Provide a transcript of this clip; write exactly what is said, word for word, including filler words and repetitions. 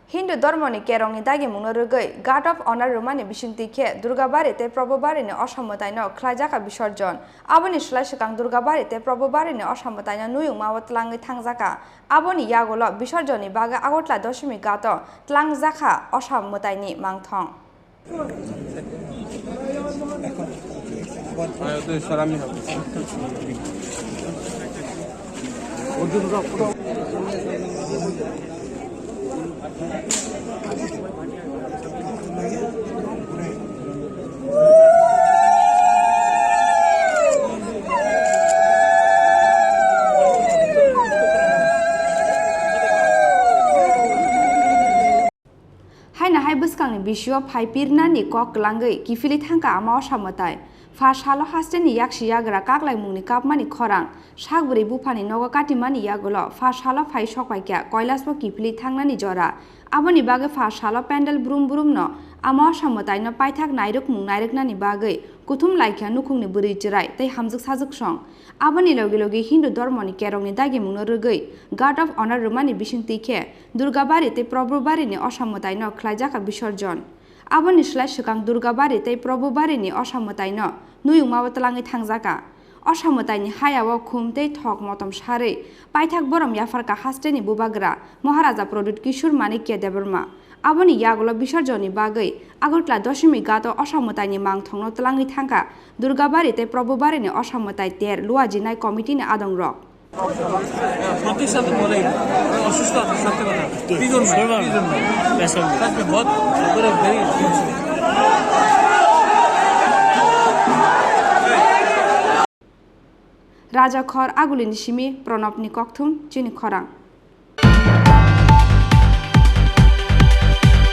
Hindu dhormoni kerongni dagimungno rwgwi Guard of Honor rwmani bisingtwi khe Durgabari tei Probobari ni osamwtaino khlaijakha bisorjon. Aboni slai swkang Durgabari tei Probobari ni osamwtaino nuyungmao tlangwi thangjakha. Aboni yagulo bisorjonni bagwi Agartala Doshimi Ghato tlangjakha osamwtaini mangthong. Haino hai bwskangni bisio phai pirnani kok kwlangwi kiphilwi thangkha ama osamwtai. Pha salo hasteni yaksi yagra kaklaimungni kapmani khorang, sakbwrwi buphani nogo katimani yagulo pha salo phai sokpaikha Kailasbo kiphilwi thangnani jora. Aboni bagwi pha salo pandal brum brumno ama osamwtaino paithak nairwkmung nairwknani bagwi kuthum laikha nukhungni bwrwi chwrai tei hamjwk sajwksong. Aboni logi logi Hindu dhormoni kerongni dagimungno rwgwi Guard of Honor rwmani bisingtwi khe Durgabari tei Probobari ni osamwtaino khlaijakha bisorjon. Aboni slai swkang Durgabari tei Probobari ni osamwtaino nuyungmao tlangwi thangjakha. Osamwtaini hayao khum tei thok motom sarwi paithak borom yapharkha hasteni bubagra Maharaja Pradyut Kishore Manikya Debbarma. Aboni yagulo bisorjonni bagwi Agartala Doshimi Ghato osamwtaini mangthongno tlangwi thangkha Durgabari tei Probobari ni osamwtai ter luajinai committee ni adongrok. প্রত্যেক সাথে বলে, অসুস্থ আছে, সত্যি কথা। কি জন্য? কি জন্য? সত্যি। Raja Khor Agulini simi Pranabni kokthum chini khorang.